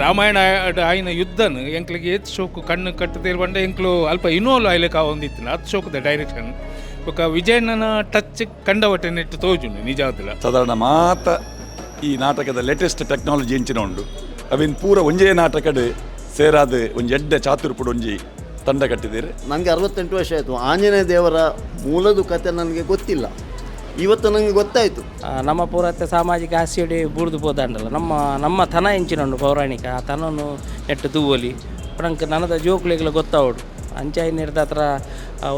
ರಾಮಾಯಣ ಆಯಿನ ಯುದ್ಧನು ಎಂಕ್ಲಿಗೆ ಏತ್ ಶೋಕು ಕಣ್ಣು ಕಟ್ಟದೇರು ಪಂಡ ಎಂಕ್ಲು ಅಲ್ಪ ಇನ್ವಾಲ್ವ್ ಆಯ್ಲಿಕ್ಕೆ ಆವೊಂದಿತ್ತಿನ ಅದು ಶೋಕದ ಡೈರೆಕ್ಷನ್. ಬೊಕ್ಕ ವಿಜಯಣ್ಣನ ಟಚ್ ಕಂಡವಟೆ ನೆಟ್ಟು ತೋಜುಂಡು ನಿಜಾದಲ. ಸಾಧಾರಣ ಮಾತ ಈ ನಾಟಕದ ಲೇಟೆಸ್ಟ್ ಟೆಕ್ನಾಲಜಿ ಎಂಚಿನ ಉಂಡು ಅವಿನ್ ಪೂರ ಒಂಜೇ ನಾಟಕಡ್ ಸೇರಾದ ಒಂಜಿ ಎಡ್ಡೆ ಚಾತುರ್ಪುಡು ಒಂಜಿ ತಂಡ ಕಟ್ಟಿದ್ದೀರಿ. ನನಗೆ 68 ವರ್ಷ ಆಯಿತು. ಆಂಜನೇಯ ದೇವರ ಮೂಲದ ಕತೆ ನನಗೆ ಗೊತ್ತಿಲ್ಲ, ಇವತ್ತು ನನಗೆ ಗೊತ್ತಾಯಿತು. ನಮ್ಮ ಪೂರತ್ತೆ ಸಾಮಾಜಿಕ ಹಾಸ್ಯಡೆ ಬೂರ್ದು ಪೋದಾಂಡಲ್ಲ ನಮ್ಮ ನಮ್ಮ ತನ ಎಂಚಿನ ಪೌರಾಣಿಕ ಆ ತನನು ನೆಟ್ಟು ತೂವೊಲಿ ಪಣಂಕ್ ನನದ ಜೋಕುಲೆಗ್ಲ ಗೊತ್ತಾವಡು ಅಂಚಾಯಿನ ಹತ್ರ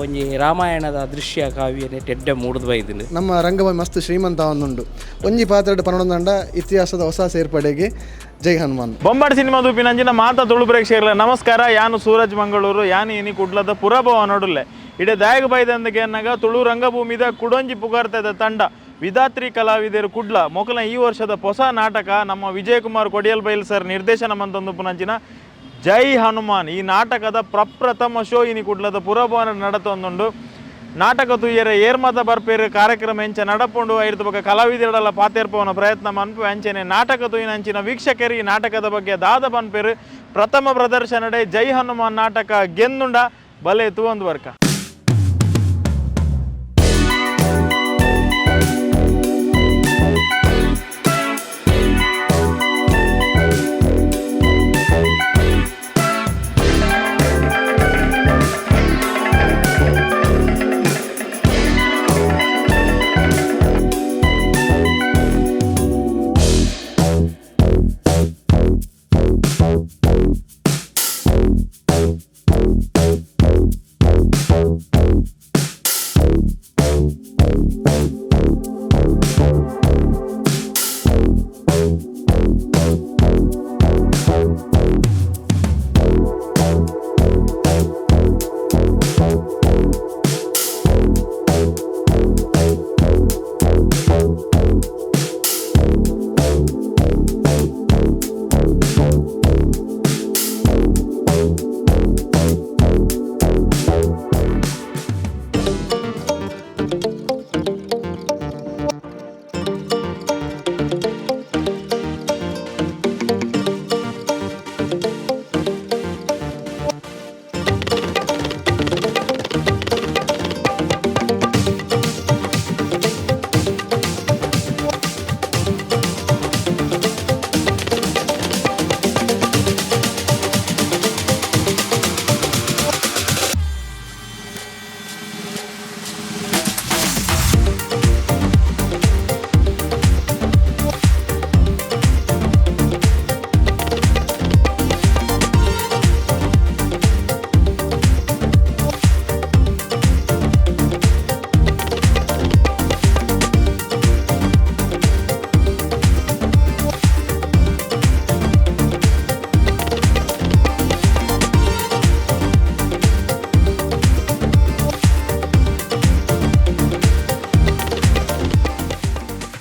ಒಂಜಿ ರಾಮಾಯಣದ ದೃಶ್ಯ ಕಾವ್ಯ ನೆಟ್ ಎಡ್ಡೆ ಮೂಡ್ದು ಬೈದಿನಿ. ನಮ್ಮ ರಂಗಭೂಮಿ ಮಸ್ತ್ ಶ್ರೀಮಂತ ಒಂದುಂಡು. ಒಂಜಿ ಪಾತ್ರೆಡ್ ಪನೊಂದಂಡ ಇತಿಹಾಸದ ಹೊಸ ಸೇರ್ಪಡೆಗೆ ಜೈ ಹನುಮಾನ್. ಬೊಂಬಾಟ್ ಸಿನಿಮಾ ದೂಪಿನಂಚಿನ ಮಾತಾ ತುಳು ಪ್ರೇಕ್ಷಕರ ನಮಸ್ಕಾರ. ಯಾನು ಸೂರಜ್ ಮಂಗಳೂರು, ಯಾನು ಇನಿ ಕುಡ್ಲದ ಪುರಭವ ನೋಡುಲ್ಲೆ. ಇಡೆ ದಾಯಗ ಬೈದಂದಕ್ಕೆ ಎನ್ನಾಗ ತುಳು ರಂಗಭೂಮಿದ ಕುಡೊಂಜಿ ಪುಗಾರ್ತದ ತಂಡ ವಿಧಾತ್ರಿ ಕಲಾವಿದರು ಕುಡ್ಲ ಮೊಕಲ ಈ ವರ್ಷದ ಹೊಸ ನಾಟಕ ನಮ್ಮ ವಿಜಯಕುಮಾರ್ ಕೊಡಿಯಲ್ ಬೈಲ್ ಸರ್ ನಿರ್ದೇಶನ ಮಂತೊಂದು ಪುನಂಚಿನ ಜೈ ಹನುಮಾನ್. ಈ ನಾಟಕದ ಪ್ರಪ್ರಥಮ ಶೋ ಇನಿ ಕುಡ್ಲದ ಪುರಭವನ ನಡತೊಂದುಂಡು. ನಾಟಕ ತೂಯರೆ ಏರ್ಮತ ಬರ್ಪೇರು, ಕಾರ್ಯಕ್ರಮ ಎಂಚ ನಡಪುಂಡು, ಐರ್ದ ಬೊಕ ಕಲಾವಿದರೆಲ್ಲ ಪಾತೇರ್ಪವನ ಪ್ರಯತ್ನ ಮನ್ಪು. ಅಂಚೆನೆ ನಾಟಕ ತೂಯಿನ ಅಂಚಿನ ವೀಕ್ಷಕರು ಈ ನಾಟಕದ ಬಗ್ಗೆ ದಾದ ಪನ್ಪೇರು. ಪ್ರಥಮ ಪ್ರದರ್ಶನಡೆ ಜೈ ಹನುಮಾನ್ ನಾಟಕ ಗೆಂದುಂಡ ಬಲೆ ತೂವೊಂದು ವರ್ಕ.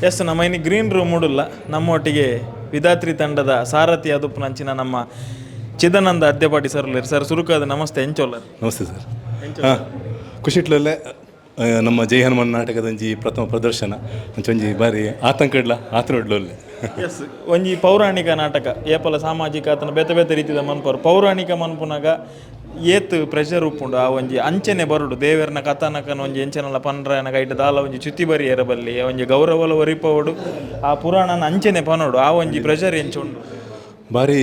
ಎಸ್, ನಮ್ಮ ಇನಿ ಗ್ರೀನ್ ರೂಮ್ ಉಡುಲ್ಲ. ನಮ್ಮೊಟ್ಟಿಗೆ ವಿಧಾತ್ರಿ ತಂಡದ ಸಾರಥಿ ಅದುಪ್ಪುನಂಚಿನ ನಮ್ಮ ಚಿದಾನಂದ ಅದ್ಯಪಾಟಿ ಸರ್ ಉಲ್ಲೆರ್. ಸರ್, ಸುರುಕಾದ ನಮಸ್ತೆ, ಎಂಚೊಲ್ಲರ್? ನಮಸ್ತೆ ಸರ್. ಹಾಂ, ಖುಷಿಟ್ಲಲ್ಲೇ. ನಮ್ಮ ಜೈ ಹನುಮಾನ್ ನಾಟಕದ ಒಂಜಿ ಪ್ರಥಮ ಪ್ರದರ್ಶನ ಒಂಜಿ ಬಾರಿ ಆತಂಕ ಇಡ್ಲ ಆತರ ಇಡ್ಲಲ್ಲೇ. ಎಸ್, ಒಂಜಿ ಪೌರಾಣಿಕ ನಾಟಕ ಏಪಲ ಸಾಮಾಜಿಕ ಆತನ ಬೇತೆ ಬೇತೆ ರೀತಿದ ಮನ್ಪರು. ಪೌರಾಣಿಕ ಮನ್ಪುನಾಗ ಏತ್ ಪ್ರೆಷರ್ ಉಪ್ಪುಂಡು? ಆ ಒಂಜಿ ಅಂಚನೆ ಬರುಡು, ದೇವೆರ್ನ ಕಥಾನಕನ ಒಂಜಿ ಎಂಚನಲ ಪನ್ರನ ಕೈಟ್ ದಾಲ ಒಂಜಿ ಚ್ಯುತಿ ಬರಿಯರ ಬಲ್ಲಿ, ಆ ಒಂಜಿ ಗೌರವಲ ಒರಿಪವಡು, ಆ ಪುರಾಣನ ಅಂಚನೆ ಪನೋಡು, ಆ ಒಂಜಿ ಪ್ರೆಷರ್ ಎಂಚ ಉಂಡು? ಬಾರಿ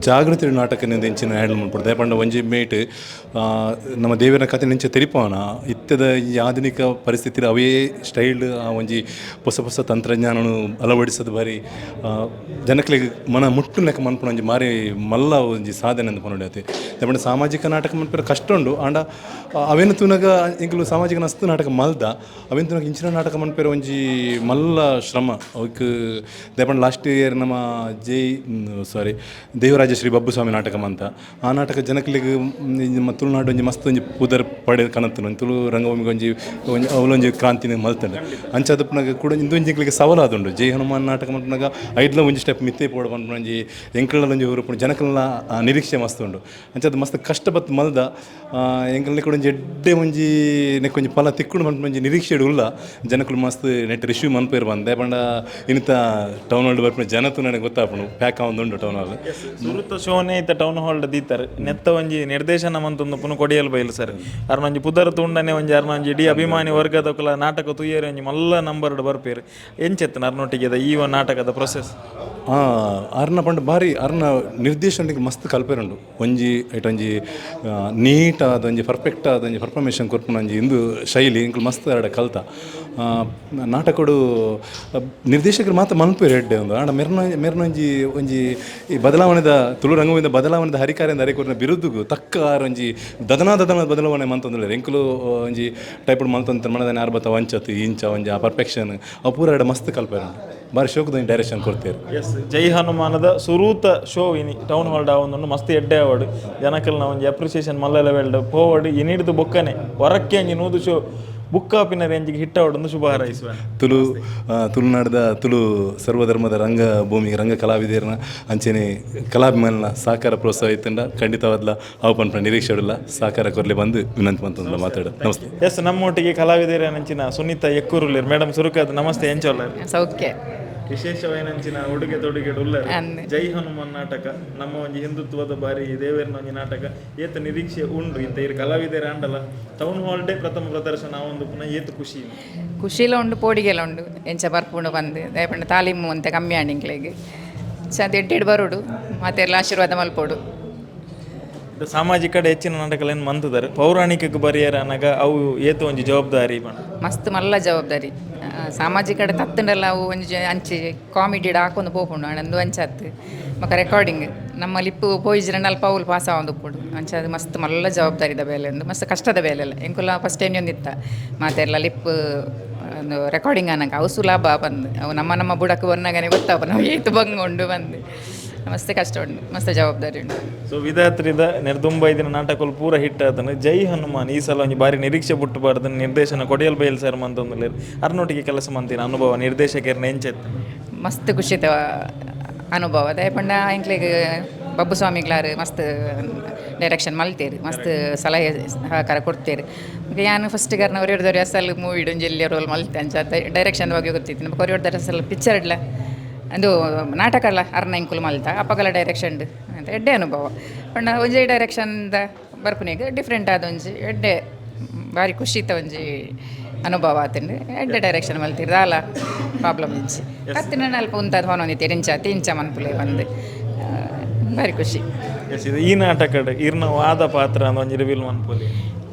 ಜಾಗೃತಿ ನಾಟಕನಿಂದ ಎಂಚಿನ ಹ್ಯಾಂಡಲ್ ಮಲ್ಪೊಡು. ಪಂಡ ಒಂಜಿ ಮೇಟ್ ನಮ್ಮ ದೇವರ ಕತೆ ನಿಂಚೆ ತೆರಿಪವನ. ಇತ್ತದ ಈ ಆಧುನಿಕ ಪರಿಸ್ಥಿತಿ ಅವೇ ಸ್ಟೈಲ್, ಆ ಒಂಜಿ ಹೊಸ ಹೊಸ ತಂತ್ರಜ್ಞಾನನು ಅಳವಡಿಸೋದು ಬಾರಿ ಜನಕ್ಲೆಗ್ ಮನ ಮುಟ್ಟು ಲೆಕ್ಕ ಮನ್ಪುನ ಒಂಜಿ ಮಾರಿ ಮಲ್ಲ ಒಂಜಿ ಸಾಧನೆ ಅಂದ್ ಪನೊಡು ಆತೆ. ಪಂಡ ಸಾಮಾಜಿಕ ನಾಟಕ ಮನ್ಪೆರೆ ಕಷ್ಟ ಉಂಡು. ಆಂಡ ಅವೇನು ತೂನಗ ಎಂಕುಲು ಸಾಮಾಜಿಕ ನಸ್ತು ನಾಟಕ ಮಲ್ದ, ಅವೇನು ತೂನಗ ಇಂಚಿನ ನಾಟಕ ಮನ್ಪೆರೆ ಒಂಜಿ ಮಲ್ಲ ಶ್ರಮ ಅವಕ್ಕೆ. ದಾಯೆ ಪಂಡ ಲಾಸ್ಟ್ ಇಯರ್ ನಮ್ಮ ಜೈ ಸಾರಿ ಸಾರಿ ದೇವರಾಜ ಶ್ರೀ ಬಬ್ಬುಸ್ವಾಮಿ ನಾಟಕ ಅಂತ. ಆ ನಾಟಕ ಜನಕ್ಲೆಗ್ ನಮ್ಮ ತುಳುನಾಡು ಒಂಜಿ ಮಸ್ತ್ ಒಂಜಿ ಪುದರ್ ಪಡೆ ಕನತುಂಡು. ಒಂಜಿ ತುಳು ರಂಗಭೂಮಿಗೆ ಒಂಜಿ ಒಂಜಿ ಅವಲೊಂಜಿ ಕ್ರಾಂತಿನ ಮಲ್ತಂಡು. ಅಂಚಾದ್ ಉಪ್ಪುನಗ ಕೂಡ ಇಂದೊಂಜಿ ಎಂಕ್ಲೆಗ್ ಸವಾಲಾದುಂಡು. ಜೈ ಹನುಮಾನ್ ನಾಟಕ ಮಲ್ಪುನಗ ಐಡ್ಲ ಒಂಜಿ ಸ್ಟೆಪ್ ಮಿತ್ತೇ ಪೋಡು ಪನ್ಪುನ ಒಂಜಿ ಎಂಕ್ಲೆನ ಒಂಜಿ ಉರುಪುಂಡು, ಜನಕಲ್ನ ನಿರೀಕ್ಷೆ ಮಸ್ತ್ ಉಂಡು. ಅಂಚಾದ್ ಮಸ್ತ್ ಕಷ್ಟ ಬತ್ತು ಮಲ್ದ ಎಂಕಲ್ನ ಕೂಡ ಒಂಜಿ ಎಡ್ಡೆ ಒಂಜಿ ನೆಕ್ಕೊಂಜಿ ಫಲ ತಿಕ್ಕುಂಡು ಪನ್ಪುನ ಒಂಜಿ ನಿರೀಕ್ಷೆ ಉಲ್ಲ. ಜನಕುಲು ಮಸ್ತ್ ನೆಟ್ ರಿಸೀವ್ ಮನ್ಪೇರು ಬಂದೆ ಪಂಡ ಇನ್ನಿತ ಟೌನ್ ಹಾಲ್ ಬರ್ಪುನ ಜನತು ನನಗೆ ಗೊತ್ತಾಪುಂಡು, ಪ್ಯಾಕ್ ಆವೊಂದುಂಡು ಟೌನ್ ಹಾಲ್. ಸುರುತ ಶೋನೆ ಇತ್ತ ಟೌನ್ ಹಾಲ್ ದೀತಾರೆ ನೆತ್ತ ಒಂಜಿ ನಿರ್ದೇಶನ ಮಂತೊಂದು ಪುನ ಕೊಡಿಯಲ್ ಬೈಲ್ ಸರ್ ಅರ್ನ ಒಂಜಿ ಪುದರ್ ತುಂಡನೆ ಒಂಜಿ ಅರ್ನ ಒಂಜಿ ಇಡೀ ಅಭಿಮಾನಿ ವರ್ಗದಕುಲ ನಾಟಕ ತೂಯೇರು ಒಂಜಿ ಮಲ್ಲ ನಂಬರ್ ಬರ್ಪೇರು. ಎಂಚೆತ್ತನ ಅರ್ನೊಟ್ಟಿಗೆ ಈ ಒಂದು ನಾಟಕದ ಪ್ರೊಸೆಸ್? ಅರ್ನ ಪಂಡ ಭಾರಿ ಅರ್ನ ನಿರ್ದೇಶನಕ್ಕೆ ಮಸ್ತ್ ಕಲ್ಪೇರುಂಡು. ಒಂಜಿ ಐಟ್ ಒಂಜಿ ನೀಟ್ ಆದ ಒಂಜಿ ಪರ್ಫೆಕ್ಟ್ ಆದ ಒಂಜಿ ಪರ್ಫಾರ್ಮೇಷನ್ ಕೊರ್ಪುನ ಒಂಜಿ ಇಂದು ಶೈಲಿ ಇಂಕ್ಲು ಮಸ್ತ್ ಅರಡ ಕಲ್ತ. ನಾಟಕಡು ನಿರ್ದೇಶಕರು ಮಾತ್ರ ಮನ್ಪೇರು ಎಡ್ಡೆ ಒಂದು ಆಂಡ ಮೆರ್ನ ಮೆರ್ನ ಒಂಜಿ ಒಂಜಿ ಈ ಬದಲಾವಣೆದ ತುಳು ರಂಗಭೂಮಿದ ಬದಲಾವಣೆದ ಹರಿಕಾರ್ಯದ ಹರಿಕೋರಿನ ಬಿರುದುಗು ತಕ್ಕ ಆರ್ ಒಂಜಿ ದದನ ದದನ ಬದಲಾವಣೆ ಮಂತೊಂದುಲ್ಲೆರ್. ಎಂಕುಲು ಒಂಜಿ ಟೈಪುಡು ಮಲ್ತೊಂದು ಮನದನೆ ಆರ್ಬತ್ತ ವಂಚತ್ ಇಂಚ ಒಂಜಿ ಆ ಪರ್ಫೆಕ್ಷನ್ ಅವು ಪೂರ ಎಡೆ ಮಸ್ತ್ ಕಲ್ಪೇರುಂಡು. ಬಾರಿ ಶೋಕದ ಒಂಜಿ ಡೈರೆಕ್ಷನ್ ಕೊಡ್ತೇರು. ಎಸ್, ಜೈ ಹನುಮಾನದ ಸುರೂತ ಶೋ ಇನಿ ಟೌನ್ ಹಾಲ್ ಆವೊಂದುಂಡು. ಮಸ್ತ್ ಎಡ್ಡೆ ಆವಡ್, ಜನಕಲ್ನ ಒಂಜಿ ಅಪ್ರಿಸಿಯೇಷನ್ ಮಲ್ಲ ಲೆವೆಲ್ಡ್ ಪೋವಡ್. ಇನಿಡ್ದು ಬೊಕ್ಕನೆ ಹೊರಕ್ಕೆ ಒಂಜಿ 100 ಶೋ ಬುಕ್ ಆಪಿನ ರೇಂಜಿಗೆ ಹಿಟ್ ಆವಡ್ ಶುಭ ಹಾರೈಸುವ. ತುಳು ತುಳುನಾಡದ ತುಳು ಸರ್ವಧರ್ಮದ ರಂಗಭೂಮಿ ರಂಗ ಕಲಾವಿದರನ್ನ ಅಂಚೆನೆ ಕಲಾಭಿಮಾನಿನ ಸಹಕಾರ ಪ್ರೋತ್ಸಾಹ ಇತ್ತಂಡ ಖಂಡಿತವಾದ್ಲ ಅವು ಪನ್ಪುನ ನಿರೀಕ್ಷೆ ಉಲ್ಲ. ಸಹಕಾರ ಕೊರ್ಲೆ ಬಂದು ವಿನಂತಿ ಮಂತೊಂದುಲ್ಲ ಮಾತಾಡ. ನಮಸ್ತೆ. ಎಸ್, ನಮ್ಮೊಟ್ಟಿಗೆ ಕಲಾವಿದರ ನಂಚಿನ ಸುನೀತಾ ಎಕ್ಕೂರುಲ್ಲೇರ್. ಮೇಡಮ್, ಸುರುಕಾದ್ ನಮಸ್ತೆ, ಎಂಚೊಲ್ಲರ್? ಸೌಖ್ಯ. ವಿಶೇಷವಾಯಿನಂಚಿನ ಉಡುಗೆ ತೊಡುಗೆ ಉಲ್ಲರ್. ಅಂದ್. ಜೈ ಹನುಮಾನ್ ನಾಟಕ ನಮ್ಮ ಒಂಜಿ ಹಿಂದುತ್ವದ ಬಾರಿ ದೇವೇರ್ನ ಒಂಜಿ ನಾಟಕ, ಏತ್ ನಿರೀಕ್ಷೆ ಉಂಡು? ಇಂತ ಇರು ಕಲಾವಿದರ ಆಂಡಲ town hall day ಪ್ರಥಮ ಪ್ರದರ್ಶನ ಒಂದು ಪುನಃ ಏತ್ ಖುಷಿ? ಖುಷಿಲ ಉಂಡು, ಪೋಡಿಗೆಲ ಉಂಡು. ಎಂಚ ಬರ್ಪುಂಡು ಬಂದು ದಯಪಂಡ ತಾಲೀಮು ಅಂತ ಕಮ್ಮಿ ಆಂಡ್ ಇಂಕ್ಲೆಗ್ ಚ ಎಡ್ಡೆಡ್ ಬರೋಡು, ಮಾತೆರ್ಲ ಆಶೀರ್ವಾದ ಮಲ್ಪೊಡು. ಇದು ಸಾಮಾಜಿಕ ಕಡೆ ಹೆಚ್ಚಿನ ನಾಟಕಗಳೇನು ಮಂತದಾರೆ, ಪೌರಾಣಿಕಕ್ಕೆ ಬರಿಯರ ಅನಗ ಅವು ಏತು ಒಂಜಿ ಜವಾಬ್ದಾರಿ ಪಂಡ? ಮಸ್ತ್ ಮಲ್ಲ ಜವಾಬ್ದಾರಿ. ಸಾಮಾಜಿಕ ಕಡೆ ತತ್ತಂಡಲ್ಲ ಅವು ಒಂಜಿ ಅಂಚೆ ಕಾಮಿಡಿ ಹಾಕೊಂಡು ಪೋಪುಂಡು ಅಣಂದು ಅಂಚಾತ್ ಮಕ್ಕ ರೆಕಾರ್ಡಿಂಗ್ ನಮ್ಮ ಲಿಪ್ಪು ಪೋಯಿಜ್ರಂಡ ಅಲ್ಪ ಅವುಲು ಪಾಸ್ ಆವೊಂದು ಉಪ್ಪುಂಡು. ಅಂಚ ಅದು ಮಸ್ತ್ ಮಲ್ಲ ಜವಾಬ್ದಾರಿದ ಬೇಲೆ ಒಂದು, ಮಸ್ತ್ ಕಷ್ಟದ ಬೇಲೆ ಅಲ್ಲ. ಎಂಕುಲ ಫಸ್ಟ್ ಒಂದಿತ್ತ ಮಾತೆಲ್ಲ ಲಿಪ್ ಒಂದು ರೆಕಾರ್ಡಿಂಗ್ ಅನ್ನಕ ಅವು ಸುಲಭ ಬಂದು ಅವು ನಮ್ಮ ನಮ್ಮ ಬುಡಕ್ಕೆ ಬನ್ನಗನೆ ಗೊತ್ತಾಪ ನಾವು ಏತು ಬಂಗ್ ಉಂಡು ಬಂದು. ಮಸ್ತ್ ಕಷ್ಟ ಉಂಡು, ಮಸ್ತ್ ಜವಾಬ್ದಾರಿ ಉಂಡು. ಸೊ ವಿಧಾತ್ರಿದ ನೆರ್ದುಂಬೈದಿನ ನಾಟಕಗಳು ಪೂರ ಹಿಟ್ ಆತನು. ಜೈ ಹನುಮಾನ್ ಈ ಸಲ ಒಂಜಿ ಬಾರಿ ನಿರೀಕ್ಷೆ ಪುಟ್ಟಬಾರ್ದು. ನಿರ್ದೇಶನ ಕೊಡಿಯಲ್ ಬೈಲ್ ಸರ್ ಮಂತೊಂದುಲ್ಲೆರ್. ಅರ್ನೊಟ್ಟಿಗೆ ಕೆಲಸ ಮಂತಿನ ಅನುಭವ ನಿರ್ದೇಶಕರ್ನ ಎಂಚೆತ್ತು? ಮಸ್ತ್ ಖುಷಿತ ಅನುಭವ. ದಯಪಂಡ ಎಂಕ್ಲೆಗ್ ಬಬ್ಬು ಸ್ವಾಮಿಗ್ಲಾರು ಮಸ್ತ್ ಡೈರೆಕ್ಷನ್ ಮಲ್ತೇರು, ಮಸ್ತ್ ಸಲಹೆ ಸಹಕಾರ ಕೊಡ್ತೇರು. ಬೊಕ ಯಾನ್ ಫಸ್ಟ್ ಗರ್ನ ಒರಿಯೊರ್ದೊರಿ ಅಸಲ್ ಮೂವಿ ಒಂಜಿ ಎಲ್ಯ ರೋಲ್ ಮಲ್ತೆ. ಅಂಚ ಡೈರೆಕ್ಷನ್ ಬಗ್ಗೆ ಗೊತ್ತಿತ್ತು ನಮ್ಗೆ. ಒರಿಯೊರ್ದೊರಿ ಅಸಲ್ ಪಿಕ್ಚರ್ ಇಡ್ಲ ಅಂದು ನಾಟಕ ಅಲ್ಲ ಅರ್ನ ಇಂಕುಲು ಮಲ್ತ ಅಪಗಲ ಡೈರೆಕ್ಷನ್ ಅಂತ ಎಡ್ಡೆ ಅನುಭವ. ಪಂಡ ಒಂಜೇ ಡೈರೆಕ್ಷನ್ ಬರ್ಪುನೆಗ್ ಡಿಫ್ರೆಂಟ್ ಆದ ಒಂಜಿ ಎಡ್ಡೆ ಬಾರಿ ಖುಷಿತ ಒಂಜಿ ಅನುಭವ ಆತುಂಡು. ಎಡ್ಡೆ ಡೈರೆಕ್ಷನ್ ಮಲ್ತಿರ್, ದಾಲ ಪ್ರಾಬ್ಲಮ್ ಇಜ್ಜಿ. ಕತ್ತಿನ ಅಲ್ಪ ಉಂತಾದ್ ಹೊನೊಂದಿತ್ತೆರ್, ಇಂಚ ಇಂಚ ಮನ್ಪುಲೆ ಬಂದು. ಬಾರಿ ಖುಷಿ. ಎಸ್, ಇದು ಈ ನಾಟಕಡ್ ಇರ್ನ ವಾದ ಪಾತ್ರ ಅಂದ್ ಒಂಜಿ ರಿವೀಲ್ ಮನ್ಪೊಲಿ.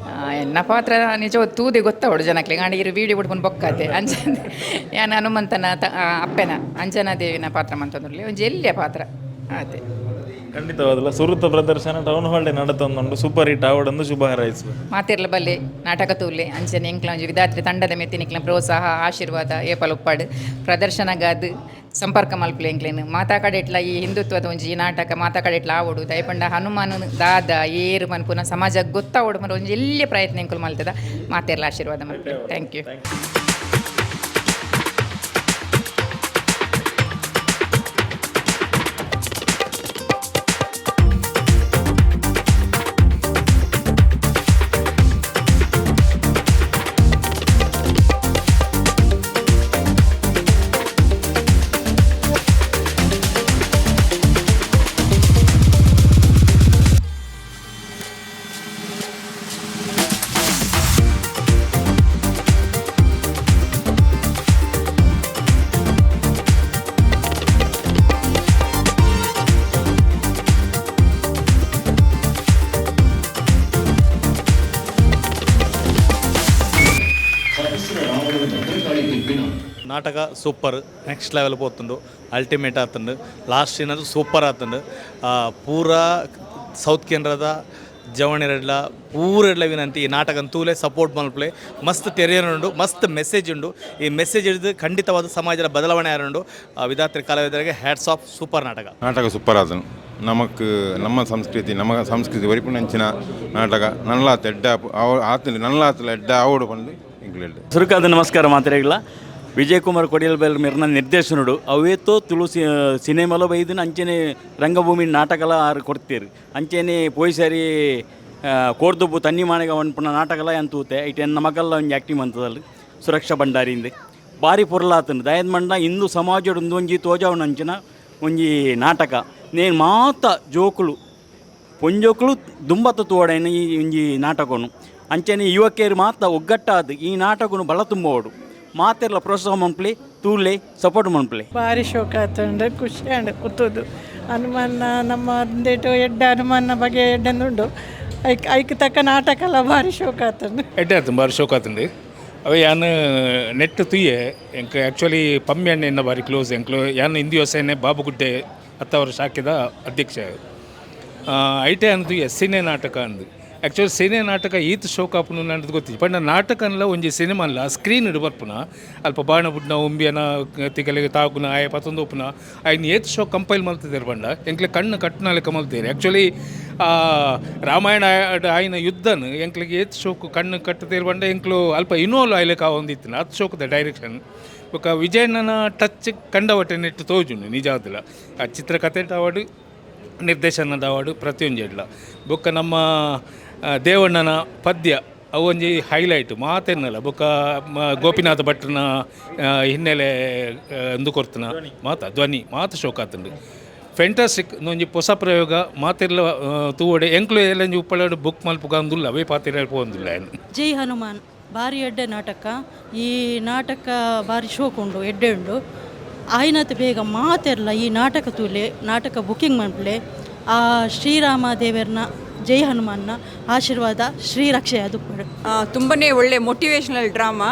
ಎನ್ನ ಪಾತ್ರ ನಿಜ ತೂದೆ ಗೊತ್ತಾವಡು ಜನಕ್ಲೆಗ್. ಆಂಡ ಇರು ವೀಡಿಯೋ ಬಿಡ್ಕೊಂಡು ಬೊಕ್ಕಾತೆ. ಅಂಚ ಯಾನ್ ಹನುಮಂತನ ಅಪ್ಪೆನ ಅಂಜನಾ ದೇವಿನ ಪಾತ್ರ ಮಂತೊಂದುಲ್ಲೆ, ಒಂಜಿ ಎಲ್ಯ ಪಾತ್ರ ಆತೆ. ಖಂಡಿತವಾದಲ್ಲ, ಸುರುತ ಪ್ರದರ್ಶನ ಟೌನ್ ಹಾಲ್ ನಡತೊಂದುಂಡು. ಸೂಪರ್ ಹಿಟ್ ಆವಡೊಂದು ಶುಭ ಹಾರೈಸುವ. ಮಾತೆರ್ಲ ಬಲ್ಲೆ, ನಾಟಕ ತೂಲೆ. ಅಂಚನೆ ಎಂಕ್ಲ ಒಂಜಿ ವಿಧಾತ್ರಿ ತಂಡದ ಮೆತ್ತಿನಿಕ್ಲ ಪ್ರೋತ್ಸಾಹ ಆಶೀರ್ವಾದ ಏಪಲ್ ಉಪ್ಪಾಡು. ಪ್ರದರ್ಶನಗಾದ್ ಸಂಪರ್ಕ ಮಲ್ಪುಲೆ ಎಂಕ್ಲೆನ್. ಮಾತಾ ಕಡೆ ಇಟ್ಲ ಈ ಹಿಂದುತ್ವದ ಒಂಜಿ ಈ ನಾಟಕ ಮಾತಾ ಕಡೆ ಇಟ್ಲ ಆವೊಡು. ದಯಪಂಡ ಹನುಮಾನ್ ದಾದ ಏರು ಮನ್ಪುನ ಸಮಾಜ ಗೊತ್ತಾವೊಡು ಮರ ಒಂಜಿ ಎಲ್ಯ ಪ್ರಯತ್ನ ಎಂಕುಲು ಮಲ್ತದ. ಮಾತೆರ್ಲ ಆಶೀರ್ವಾದ ಮಲ್ಪುಲೆ. Thank you. ನಾಟಕ super, next level ಪೋತುಂಡು, ultimate ಆತುಂಡು. Last scene ಅದು ಸೂಪರ್ ಆತುಂಡು. ಪೂರಾ ಸೌತ್ ಕೇಂದ್ರದ ಜವಣಿರಡ್ಲ ಪೂರೆಡ್ಲ ವಿನಂತಿ, ಈ ನಾಟಕ ತೂಲೆ ಸಪೋರ್ಟ್ ಮಲ್ಪಲೆ. ಮಸ್ತ್ ತೆರೆಯನುಂಡು, ಮಸ್ತ್ ಮೆಸೇಜ್ ಉಂಡು. ಈ ಮೆಸೇಜ್ ಹಿಡಿದು ಖಂಡಿತವಾದ ಸಮಾಜದ ಬದಲಾವಣೆ ಆರುಂಡು. ವಿಧಾತ್ರಿ ಕಲಾವಿದರಿಗೆ ಹ್ಯಾಟ್ಸ್ ಆಫ್. ಸೂಪರ್ ನಾಟಕ. ನಾಟಕ ಸೂಪರ್ ಆದನು. ನಮಕ್ ನಮ್ಮ ಸಂಸ್ಕೃತಿ, ನಮ್ಮ ಸಂಸ್ಕೃತಿ ಒರಿಪುನಂಚಿನ ನಾಟಕ. ನಲ್ಲಾತ್ ಎಡ್ಡ ಆತಲಿ, ನಲ್ಲಾತ್ಲ ಎಡ್ಡ ಆವಡು ಪಂದು ಎಂಕ್ಲೆಡ್ಡೆ. ಸುರುಕಾದ ನಮಸ್ಕಾರ ಮಾತ್ರೆಗಳ. ವಿಜಯ್ ಕುಮಾರ್ ಕೊಡಿಯಲ್ ಮೆರ್ನ ನಿರ್ದೇಶನುಡು. ಅವೇತೋ ತುಳು ಸಿನಿಮಾಲ ಬೈದಿನ, ಅಂಚನೆ ರಂಗಭೂಮಿ ನಾಟಕಲ ಆರು ಕೊಡ್ತೀರು. ಅಂಚನೆ ಪೋಯ್ಸರಿ ಕೋರ್ದುಬ್ಬು ತನ್ನಿ ಮಾಣಿಗ ಪುಣ್ಣ ನಾಟಕಲ ತೂತೆ. ಐಟ್ ಎನ್ನ ಮಗಲ್ಲ ಒಂಜಿ ಆ್ಯಕ್ಟಿಂಗ್ ಮಂತದಲ್ಲಿ ಸುರಕ್ಷಾ ಭಂಡಾರಿಂದೆ ಬಾರಿ ಪೊರ್ಲಾತನು. ದಯದ ಮಂಡ ಹಿಂದೂ ಸಮಾಜಡ್ ಒಂಜಿ ತೋಜಾವಣ ಅಂಚಿನ ಒಂಜಿ ನಾಟಕ. ನೇನ್ ಮಾತ ಜೋಕುಲು ಪೊಂಜೋಕುಲು ದುಂಬತ್ತ ತೋಡೈನ ಈ ಒಂಜಿ ನಾಟಕನು. ಅಂಚನೆ ಯುವಕಿಯರು ಮಾತ ಒಗ್ಗಟ್ಟಾದ ಈ ನಾಟಕನು ಬಲ ತುಂಬೋಡು. ಮಾತೆರ್ಲ ಪ್ರೋತ್ಸಾಹ ಮನ್ಪುಲೆ, ತೂಲೆ, ಸಪೋರ್ಟ್ ಮನ್ಪುಲೆ. ಭಾರಿ ಶೋಕ ಆತುಂಡು, ಖುಷಿ ಆಂಡ್ ಕುತ್ತುದು. ಹನುಮಾನ ನಮ್ಮ ಒಂದೇಟು ಎಡ್ಡೆ, ಹನುಮಾನ ಬಗ್ಗೆ ಎಡ್ಡೆಂದುಂಡು. ಐಕ್ ಐಕ್ ತಕ್ಕ ನಾಟಕ ಎಲ್ಲ ಭಾರಿ ಶೋಕ ಆತುಂಡು. ಎಡ್ಡೆ ಆತು, ಬಾರಿ ಶೋಕ ಆತುಂಡು. ಅವೆ ಯಾನ್ ನೆಟ್ ತುಯ್ಯೆ. ಎಂಕ್ ಆ್ಯಕ್ಚುಲಿ ಪಮ್ಮಿ ಅಣ್ಣೆ ಎನ್ನ ಬಾರಿ ಕ್ಲೋಸ್. ಎಂಕ್ಲು ಯಾನ್ ಹಿಂದಿ ಹೊಸೇನೆ ಬಾಬುಗುಡ್ಡೆ ಹತ್ತವರ ಶಾಖೆದ ಅಧ್ಯಕ್ಷ. ಐಟೆ ಅಂದು ತುಯ್ಯೆ ಸಿನೆ ನಾಟಕ ಅಂದು. ಆ್ಯಕ್ಚುಲಿ ಸಿನೆ ನಾಟಕ ಈತ್ ಶೋಕ ಆಪುನು ನಂದು ಗೊತ್ತಿಜ್ಜಿ. ಪಂಡ ನಾಟಕನ್ಲ ಒಂಜಿ ಸಿನಿಮಾನ್ಲ ಸ್ಕ್ರೀನ್ ಇಡು ಬರ್ಪುನ. ಅಲ್ಪ ಬಾಣ ಬುಡ್ನ, ಉಂಬಿಯನ ತಿಗಲಿಗೆ ತಾಗುನ, ಆಯ ಪತೊಂದು ಉಪ್ಪುನ, ಐನ್ ಏತ್ ಶೋ ಕಂಪೈಲ್ ಮಲ್ತಿದ್ದೇರು ಪಂಡ ಎಂಕ್ಲೆ ಕಣ್ಣು ಕಟ್ಟುನ ಮಲ್ತೇರು. ಆ್ಯಕ್ಚುಲಿ ರಾಮಾಯಣ ಆಯ್ನ ಯುದ್ಧನ್ ಎಂಕ್ಲಿಗೆ ಏತ್ ಶೋಕು ಕಣ್ಣು ಕಟ್ಟುತ್ತೇರು ಪಂಡ ಎಂಕ್ಲು ಅಲ್ಪ ಇನ್ವಾಲ್ವ್ ಆಯ್ಲಿಕ್ಕೆ ಆವೊಂದಿತ್ತಿನ. ಅತ್ ಶೋಕದ ಡೈರೆಕ್ಷನ್ ಬೊಕ್ಕ ವಿಜಯಣ್ಣನ ಟಚ್ ಕಂಡವಟೆ ನೆಟ್ಟು ತೋಜುಂಡು ನಿಜಾದಲ. ಆ ಚಿತ್ರಕಥೆ ಆವಡ್, ನಿರ್ದೇಶನದ ಆವಡ್, ಪ್ರತಿಯೊಂಜಿ ಎಡ್ಲ. ಬೊಕ್ಕ ನಮ್ಮ ದೇವಣ್ಣನ ಪದ್ಯ ಅವೊಂಜಿ ಹೈಲೈಟ್ ಮಾತೆನ್ನಲ್ಲ. ಬೊಕ್ಕ ಗೋಪಿನಾಥ ಭಟ್ರನ ಹಿನ್ನೆಲೆ ಅಂದು ಕೊರ್ತನ ಮಾತ ಧ್ವನಿ ಮಾತ ಶೋಕಾತುಂಡು. ಫೆಂಟಾಸ್ಟಿಕ್. ಒಂಜಿ ಹೊಸ ಪ್ರಯೋಗ. ಮಾತೆರ್ಲ ತೂವಡೆ. ಎಂಕ್ಲು ಎಲ್ಲಂಜಿ ಉಪ್ಪಳಡು ಬುಕ್ ಮಲ್ಪುಗ ಅಂದುಲ್ಲ, ಅವೇ ಪಾತೆರ ಪೋವೊಂದುಲ್ಲ ಏನು. ಜೈ ಹನುಮಾನ್ ಭಾರಿ ಎಡ್ಡೆ ನಾಟಕ. ಈ ನಾಟಕ ಭಾರಿ ಶೋಕ್ ಉಂಡು, ಎಡ್ಡೆ ಉಂಡು. ಆಯ್ನತ್ ಬೇಗ ಮಾತೆರ್ಲ ಈ ನಾಟಕ ತೂಲೆ, ನಾಟಕ ಬುಕಿಂಗ್ ಮನ್ಪುಲೆ. ಆ ಶ್ರೀರಾಮ ದೇವರ್ನ, ಜೈ ಹನುಮಾನ್ನ ಆಶೀರ್ವಾದ, ಶ್ರೀರಕ್ಷೆ ಅದು. ತುಂಬಾ ಒಳ್ಳೆ ಮೋಟಿವೇಶ್ನಲ್ ಡ್ರಾಮಾ,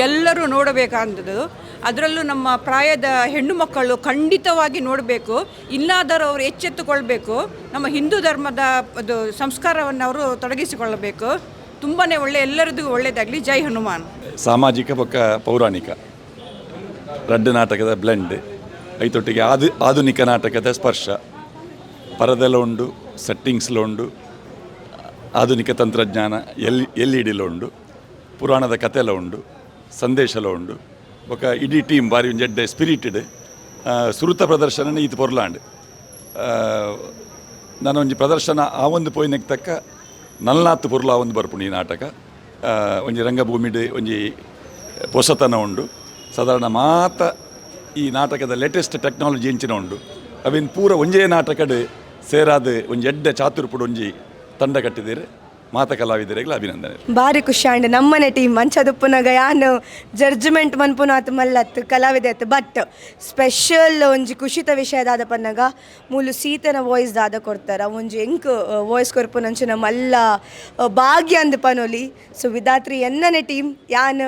ಎಲ್ಲರೂ ನೋಡಬೇಕಾದದ್ದು. ಅದರಲ್ಲೂ ನಮ್ಮ ಪ್ರಾಯದ ಹೆಣ್ಣು ಮಕ್ಕಳು ಖಂಡಿತವಾಗಿ ನೋಡಬೇಕು. ಇನ್ನಾದರೂ ಅವರು ಎಚ್ಚೆತ್ತುಕೊಳ್ಬೇಕು. ನಮ್ಮ ಹಿಂದೂ ಧರ್ಮದ ಅದು ಸಂಸ್ಕಾರವನ್ನು ಅವರು ತೊಡಗಿಸಿಕೊಳ್ಳಬೇಕು. ತುಂಬಾ ಒಳ್ಳೆ, ಎಲ್ಲರದ್ದು ಒಳ್ಳೆಯದಾಗಲಿ. ಜೈ ಹನುಮಾನ್. ಸಾಮಾಜಿಕ ಬೊಕ್ಕ ಪೌರಾಣಿಕ ರಡ್ಡು ನಾಟಕದ ಬ್ಲೆಂಡ್. ಐತೊಟ್ಟಿಗೆ ಆಧುನಿಕ ನಾಟಕದ ಸ್ಪರ್ಶ. ಪರದೆಲ್ಲ ಉಂಡು, ಸೆಟ್ಟಿಂಗ್ಸ್ಲ ಉಂಡು, ಆಧುನಿಕ ತಂತ್ರಜ್ಞಾನ ಎಲ್ ಇ ಡಿಲ ಉಂಡು, ಪುರಾಣದ ಕಥೆಲ ಉಂಡು, ಸಂದೇಶಲ ಉಂಡು. ಬೊಕ ಇಡೀ ಟೀಮ್ ಬಾರಿ ಒಂಜಿ ಎಡ್ಡೆ ಸ್ಪಿರಿಟೆಡ್. ಸುರುತ ಪ್ರದರ್ಶನ ಈತ್ ಪೊರ್ಲಾಂಡ್. ನಾನೊಂಜಿ ಪ್ರದರ್ಶನ ಆ ಒಂದು ಪೋಯಿನೆಗ್ ತಕ್ಕ ನಲ್ನಾತ್ ಪೊರ್ಲು ಆ ಒಂದು ಬರ್ಪುಂಡು ಈ ನಾಟಕ. ಒಂಜಿ ರಂಗಭೂಮಿಡ್ ಒಂಜಿ ಪೊಸತನ ಉಂಡು. ಸಾಧಾರಣ ಮಾತ ಈ ನಾಟಕದ ಲೇಟೆಸ್ಟ್ ಟೆಕ್ನಾಲಜಿ ಎಂಚಿನ ಉಂಡು, ಅವಿನ್ ಪೂರ ಒಂಜೇ ನಾಟಕಡ್ ಸೇರಾದ ಒಂಜಿ ಎಡ್ಡೆ ಚಾತುರ್ಪುಡು ಒಂಜಿ ತಂಡ ಕಟ್ಟಿದ್ದೀರಿ. ಮಾತ ಕಲಾವಿದರಿಗೆ ಅಭಿನಂದನೆ. ಭಾರಿ ಖುಷಿ ಆಂಡ್. ನಮ್ಮನೆ ಟೀಮ್ ಅಂಚದುಪ್ಪುನಗ ಯಾನ್ ಜಡ್ಜ್ಮೆಂಟ್ ಮನ್ಪುನಾತ್ ಮಲ್ಲತ್ತು ಕಲಾವಿದೆ ಆತು. ಬಟ್ ಸ್ಪೆಷಲ್ ಒಂಜಿ ಖುಷಿತ ವಿಷಯ ದಾದ ಪನ್ನಗ, ಮೂಲು ಸೀತನ ವಾಯ್ಸ್ ದಾದ ಕೊಡ್ತಾರ. ಒಂಜಿ ಎಂಕ್ ವಾಯ್ಸ್ ಕೊರ್ಪುನಂಚಿನ ಮಲ್ಲ ಭಾಗ್ಯ ಅಂದ್ ಪನೊಲಿ. ಸೊ ವಿದಾತ್ರಿ ಎನ್ನನೆ ಟೀಮ್. ಯಾನ್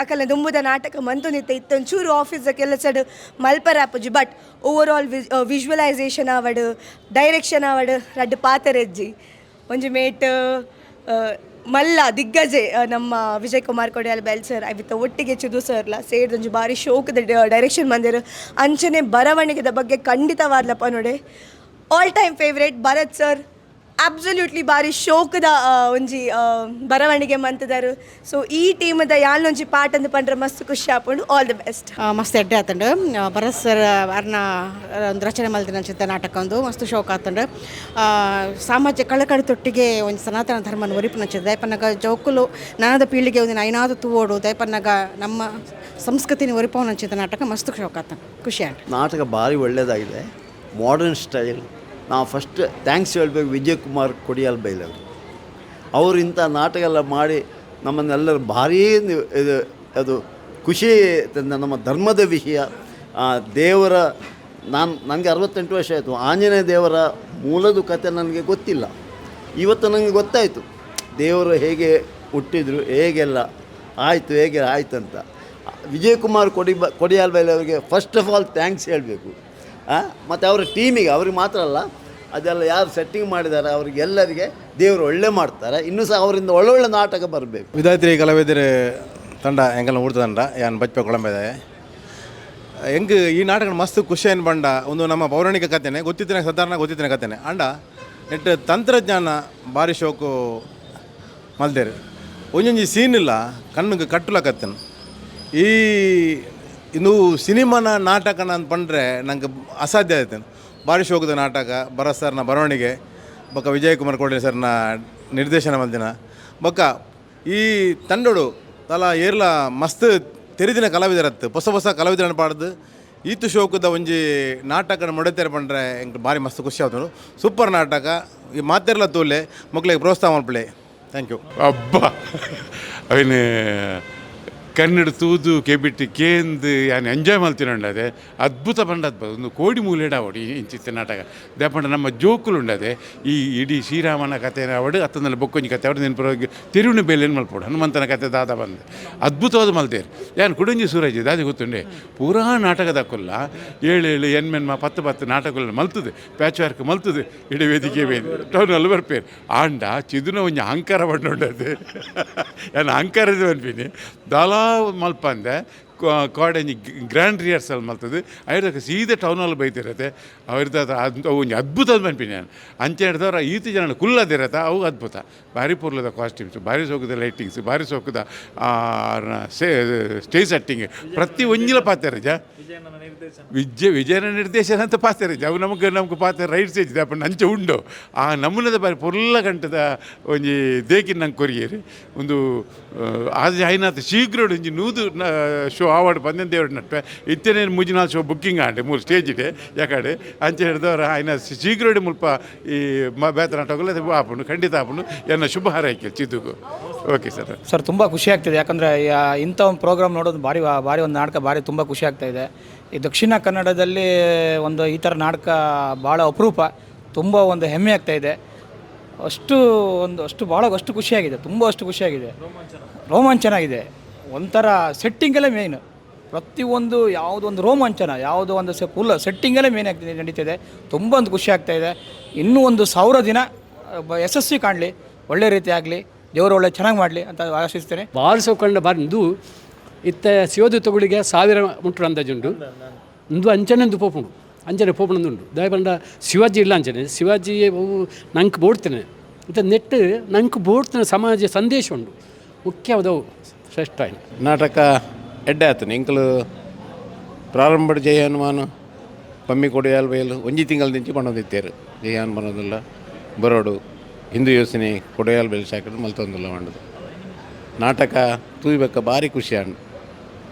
ಅಕಲ್ನ ದುಂಬುದ ನಾಟಕ ಮಂತೊಂದಿತ್ತೆ. ಇತ್ತೊಂಚೂರು ಆಫೀಸ್ ಕೆಲಸಡ್ ಮಲ್ಪರ ಆಪುಜಿ. ಬಟ್ ಓವರ್ ಆಲ್ ವಿಜುವಲೈಸೇಷನ್ ಆವಡ್, ಡೈರೆಕ್ಷನ್ ಆವಡ್, ರಡ್ಡ್ ಪಾತೆರೆಜ್ಜಿ. ಒಂಜಿ ಮೇಟ್ ಮಲ್ಲ ದಿಗ್ಗಜೆ ನಮ್ಮ ವಿಜಯ್ ಕುಮಾರ್ ಕೊಡಿಯಾಲ್ ಬೈಲ್ ಸರ್ ಅವಿತ್ತ ಒಟ್ಟಿಗೆ ಚಿದು ಸರ್ಲ ಸೇರ್ದೊಂಜಿ ಬಾರಿ ಶೋಕದ ಡೈರೆಕ್ಷನ್ ಮಂದಿರು. ಅಂಚನೆ ಬರವಣಿಗೆದ ಬಗ್ಗೆ ಖಂಡಿತವಾದ್ಲಪ್ಪ ನೋಡಿ, all time favourite Bharath sir absolutely ಬಾರಿ ಶೋಕದ ಒಂಜಿ ಬರವಣಿಗೆ ಮಂತದಾರು. ಸೊ ಈ ಟೀಮದ ಯಾನೊಂಜಿ ಪಾಠ ಅಂದ್ ಪಂಡ್ರೆ ಮಸ್ತ್ ಖುಷಿ ಆಪುಂಡು. All the best. ಮಸ್ತ್ ಎಡ್ಡೆ ಆತುಂಡು. ಭರತ್ ಸರ್ ಅರ್ನ ಒಂದು ರಚನೆ ಮಲ್ದಿನ ಚಿತ್ತ ನಾಟಕ ಒಂದು ಮಸ್ತ್ ಶೋಕ್ ಆತುಂಡು. ಸಾಮಾಜಿಕ ಕಳಕಳಿ ತೊಟ್ಟಿಗೆ ಒಂಜಿ ಸನಾತನ ಧರ್ಮನ ಒರಿಪುನಂಚಿನ ದಯಪನ್ನಗ ಜೋಕುಲು ನನದ ಪೀಳಿಗೆ ಒಂದು ಐನಾದ ತೂವೋಡು. ದಯಪನ್ನಗ ನಮ್ಮ ಸಂಸ್ಕೃತಿನ ಒರಿಪವನಂಚಿತ ನಾಟಕ ಮಸ್ತ್ ಶೋಕ್ ಆತುಂಡು, ಖುಷಿ ಆಂಡ್. ನಾಟಕ ಭಾರಿ ಒಳ್ಳೆಯದಾಗಿದೆ, ಮಾಡರ್ನ್ ಸ್ಟೈಲ್. ನಾವು ಫಸ್ಟ್ thanks ಹೇಳಬೇಕು ವಿಜಯ್ ಕುಮಾರ್ ಕೊಡಿಯಾಲ್ ಬೈಲ್ ಅವರು. ಅವರು ಇಂಥ ನಾಟಕ ಎಲ್ಲ ಮಾಡಿ ನಮ್ಮನ್ನೆಲ್ಲರೂ ಭಾರೀ ಇದು ಅದು ಖುಷಿ ತಂದ. ನಮ್ಮ ಧರ್ಮದ ವಿಷಯ, ದೇವರ, ನನಗೆ 68 ವರ್ಷ ಆಯಿತು. ಆಂಜನೇಯ ದೇವರ ಮೂಲದ ಕತೆ ನನಗೆ ಗೊತ್ತಿಲ್ಲ. ಇವತ್ತು ನನಗೆ ಗೊತ್ತಾಯಿತು, ದೇವರು ಹೇಗೆ ಹುಟ್ಟಿದರು, ಹೇಗೆಲ್ಲ ಆಯಿತು, ಹೇಗೆ ಆಯಿತು ಅಂತ. ವಿಜಯ್ ಕುಮಾರ್ ಕೊಡಿಯಾಲ್ ಬೈಲ್ ಅವರಿಗೆ ಫಸ್ಟ್ ಆಫ್ ಆಲ್ thanks ಹೇಳಬೇಕು. ಮತ್ತು ಅವರ ಟೀಮಿಗೆ, ಅವ್ರಿಗೆ ಮಾತ್ರ ಅಲ್ಲ, ಅದೆಲ್ಲ ಯಾರು ಸೆಟ್ಟಿಂಗ್ ಮಾಡಿದ್ದಾರೆ ಅವರಿಗೆಲ್ಲರಿಗೆ ದೇವರು ಒಳ್ಳೆ ಮಾಡ್ತಾರೆ. ಇನ್ನೂ ಸಹ ಅವರಿಂದ ಒಳ್ಳೊಳ್ಳೆ ನಾಟಕ ಬರಬೇಕು. ವಿದಾತ್ರಿ ಕಲಾವಿದರು ತಂಡ ಎಂಕಲ್ನ ಊರ್ದ ತಂಡ ಯಾನ್ ಬಜ್ಪೆ ಕೊಳಂಬೆದೆ ಎಂಕ್ ಈ ನಾಟಕ ಮಸ್ತ್ ಖುಷಿ ಏನು ಬಂಡ ಒಂದು ನಮ್ಮ ಪೌರಾಣಿಕ ಕಥೆನೆ ಗೊತ್ತಿತ್ತಿನ ಸಾಧಾರಣ ಗೊತ್ತಿತ್ತಿನ ಕಥೆನೆ ಅಂಡ ನೆಟ್ ತಂತ್ರಜ್ಞಾನ ಭಾರಿ ಶೋಕು ಮಲ್ದೇರು ಒಂಜೊಂಜಿ ಸೀನ್ ಇಲ್ಲ ಕಣ್ಣುಗೆ ಕಟ್ಟುಲ ಕತ್ತನು ಈ ಇಂದು ಸಿನಿಮಾನ ನಾಟಕನ ಅಂತ ಪಂಡ್ರೆ ನಂಗೆ ಅಸಾಧ್ಯ ಆಯ್ತು. ಭಾರಿ ಶೋಕದ ನಾಟಕ ಭರತ್ ಸರ್ನ ಬರವಣಿಗೆ ಬೊಕ್ಕ ವಿಜಯಕುಮಾರ್ ಕೋಡಿನ ಸರ್ನ ನಿರ್ದೇಶನ ಮಲ್ದಿನ ಬೊಕ್ಕ ಈ ತಂಡೋಡು ತಲಾ ಏರ್ಲ ಮಸ್ತ್ ತೆರಿದಿನ ಕಲಾವಿದರತ್ತು ಹೊಸ ಹೊಸ ಕಲಾವಿದರನ್ನು ಪಾಡ್ದು ಈತು ಶೋಕದ ಒಂಜಿ ನಾಟಕನ ಮೊಡೆತೆರೆ ಪಂಡ್ರೆ ಎಂಕ್ ಭಾರಿ ಮಸ್ತ್ ಖುಷಿ ಆಯ್ತು. ಸೂಪರ್ ನಾಟಕ ಈ ಮಾತೆರ್ಲ ತೂಲೆ ಮಕ್ಕಳಿಗೆ ಪ್ರೋತ್ಸಾಹ ಮಲ್ಪಲೆ. Thank you. ಅಬ್ಬಾ ಅವನು ಕನ್ನಡ ತೂದು ಕೆಬಿಟ್ಟು ಕೇಂದು ಯಾನ್ ಎಂಜಾಯ್ ಮಲ್ತಿನುಂಡು ಅದೇ ಅದ್ಭುತ ಪಂಡ ಅದ್ಭುತ ಒಂದು ಕೋಡಿ ಮೂಲೆಡ ಅವಡು ಇಂಚಿತ್ತ ನಾಟಕ ದೇಪಂಡ ನಮ್ಮ ಜೋಕುಲು ಉಂಡದೆ ಈ ಇಡೀ ಶ್ರೀರಾಮನ ಕಥೆ ಅವಡು ಅತ್ತಂದಲ್ಲಿ ಬೊಕ್ಕೊಂಜಿ ಕತೆ ಅವಡು ನೆನಪು ತಿರುವಿನ ಬೇಲೆನ್ ಮಲ್ಪೋಡು ಹನುಮಂತನ ಕತೆ ದಾದ ಬಂದು ಅದ್ಭುತವಾದ ಮಲ್ತೇರು ಯಾನ್ ಕುಡಂಜಿ ಸೂರಜ್ ದಾದಿ ಗೊತ್ತುಂಡೆ ಪೂರಾ ನಾಟಕದಕ್ಕಲ್ಲ ಏಳು ಏಳು ಎನ್ಮೆನ್ಮ ಪತ್ತು ಪತ್ತು ನಾಟಕಗಳು ಮಲ್ತದೆ ಪ್ಯಾಚ್ ವರ್ಕ್ ಮಲ್ತದೆ ಇಡೀ ವೇದಿಕೆ ವೇದಿ ಟೌನಲ್ಲಿ ಬರ್ಪೇರು ಆಂಡ ಚಿದುನ ಒಂಜಿ ಅಹಂಕಾರ ಪಂಡುಂಡದು ಯಾನ್ ಅಹಂಕಾರದ ಪನ್ಪಿನಿ ದಾಲಾ ಮಲ್ಪಂದೆ ಕಾಡಂಜಿ ಗ್ರ್ಯಾಂಡ್ ರಿಹರ್ಸಲ್ ಮಲ್ತದೆ ಐರ್ದಕ್ಕೆ ಸೀದಾ ಟೌನಲ್ಲಿ ಬೈತಿರತ್ತೆ ಅವ್ರದ್ದು ಅದು ಒಂಜಿ ಅದ್ಭುತ ಪನ್ಪಿನಿ ನಾನು ಅಂಚೆ ಹಿಡ್ದವ್ರ ಈತ ಜನ ಕುಲ್ಲದಿರತ್ತೆ ಅವು ಅದ್ಭುತ ಭಾರಿ ಪೊರ್ಲದ ಕಾಸ್ಟ್ಯೂಮ್ಸ್ ಭಾರಿ ಸೋಕುದ ಲೈಟಿಂಗ್ಸ್ ಭಾರಿ ಸೋಕುದ ಸ್ಟೇಜ್ ಸೆಟ್ಟಿಂಗ್ ಪ್ರತಿ ಒಂಜಿಲ ಪಾತೆರಜ ವಿಜಯನ ನಿರ್ದೇಶನ ಅಂತ ಪಾತೆರಜ ಅವು ನಮಗೆ ನಮ್ಗೆ ಪಾತೆ ರೈಟ್ಸ್ ಇದ್ದೆ ಅಪ್ಪ ನಂಚೆ ಉಂಡು ಆ ನಮೂನದ ಬಾರಿ ಪೊರ್ಲ ಗಂಟದ ಒಂಜಿ ದೇಕಿನ ನಂಗೆ ಕೊರಿಯೇರಿ ಒಂದು ಆದ್ರೆ ಐನಾತ್ ಶೀಘ್ರ ಒಂಜಿ ನೂದು ಶೋ ಆವಾಡು ಪಂದೆನ್ ದೇವರು ನಟ್ವೆ ಇತ್ತನೇ ಮುಜಿನಾಲ್ ಶೋ ಬುಕ್ಕಿಂಗ್ ಆಂಡೆ ಮೂರು ಸ್ಟೇಜ್ ಇದೆ ಯಾಕಡೆ ಅಂಚೆ ಹಿಡ್ದವ್ರ ಆಯ್ನ ಶೀಘ್ರ ಮುಲ್ಪ ಈ ಬೇತ ನಾಟಕಲ್ಲ ಆಪುಂಡು ಖಂಡಿತ ಆಪುಂಡು ಎನ್ನ ಶುಭ ಹಾರೈಕೆ ಚಿದ್ದುಗು. Okay sir. Sir ತುಂಬ ಖುಷಿ ಆಗ್ತಿದೆ, ಯಾಕಂದರೆ ಇಂಥ ಒಂದು ಪ್ರೋಗ್ರಾಮ್ ನೋಡೋದು ಭಾರಿ ಭಾರಿ ಒಂದು ನಾಟಕ ಭಾರಿ ತುಂಬ ಖುಷಿ ಆಗ್ತಾಯಿದೆ. ಈ ದಕ್ಷಿಣ ಕನ್ನಡದಲ್ಲಿ ಒಂದು ಈ ಥರ ನಾಟಕ ಭಾಳ ಅಪರೂಪ, ತುಂಬ ಒಂದು ಹೆಮ್ಮೆ ಆಗ್ತಾಯಿದೆ. ಅಷ್ಟು ಒಂದು ಅಷ್ಟು ಭಾಳ ಅಷ್ಟು ಖುಷಿಯಾಗಿದೆ, ತುಂಬ ಅಷ್ಟು ಖುಷಿಯಾಗಿದೆ, ರೋಮಾಂಚನ ಆಗಿದೆ. ಒಂಥರ ಸೆಟ್ಟಿಂಗಲ್ಲೇ ಮೇಯ್ನು, ಪ್ರತಿಯೊಂದು ಯಾವುದೊಂದು ರೋಮಾಂಚನ ಯಾವುದೋ ಒಂದು ಫುಲ್ ಸೆಟ್ಟಿಂಗಲ್ಲೇ ಮೇನ್ ಆಗ್ತಿದೆ ನಡೀತಿದೆ. ತುಂಬ ಒಂದು ಖುಷಿ ಆಗ್ತಾಯಿದೆ. ಇನ್ನೂ ಒಂದು 1000 ದಿನ ಯಶಸ್ವಿ ಕಾಣಲಿ, ಒಳ್ಳೆ ರೀತಿ ಆಗಲಿ, ದೇವರು ಒಳ್ಳೆ ಚೆನ್ನಾಗಿ ಮಾಡಲಿ ಅಂತ ಆಶಿಸ್ತೇನೆ. ಬಾರಿಸೋಕಂಡ ಬಾರಿ ಇಂದು ಇತ್ತ ಶಿವದೂತಗಳಿಗೆ 1000 ಮುಟ್ರು ಅಂದಾಜುಂಡು ಇಂದು ಅಂಚನೆಂದು ಪೋಪುಂಡು ಅಂಚನೆ ಪೋಪುಂಡು ದಯಪಂಡ ಶಿವಾಜಿ ಇಲ್ಲ ಅಂಚನೆ ಶಿವಾಜಿ ನಂಗೆ ಬೋಡ್ತೇನೆ ಇತ್ತ ನೆಟ್ಟು ನಂಗೆ ಬೋಡ್ತೇನೆ ಸಮಾಜ ಸಂದೇಶ ಉಂಡು ಮುಖ್ಯವಾದವು ಶ್ರೇಷ್ಠ ನಾಟಕ ಎಡ್ಡೆ ಆತನು ಎಂಕಲು ಪ್ರಾರಂಭ ಜಯ ಹನುಮಾನ್ ಪಮ್ಮಿ ಕೊಡಿಯಾಲ್ ಬೈಲು ಒಂಜಿ ತಿಂಗಳ ದಿಂಚಿ ಪಣೊಂದಿತ್ತೇರು ಜಯ ಹನುಮಾನದಲ್ಲ ಬರೋಡು ಹಿಂದೂ ಯೋಜನೆ ಕೊಡೆಯಾಲ್ ಬೈಲು ಶಾಖೆ ಮಲ್ತೊಂದಿಲ್ಲ ಮಾಡೋದು ನಾಟಕ ತೂಯ್ಬೇಕ ಭಾರಿ ಖುಷಿ ಆಂಡ್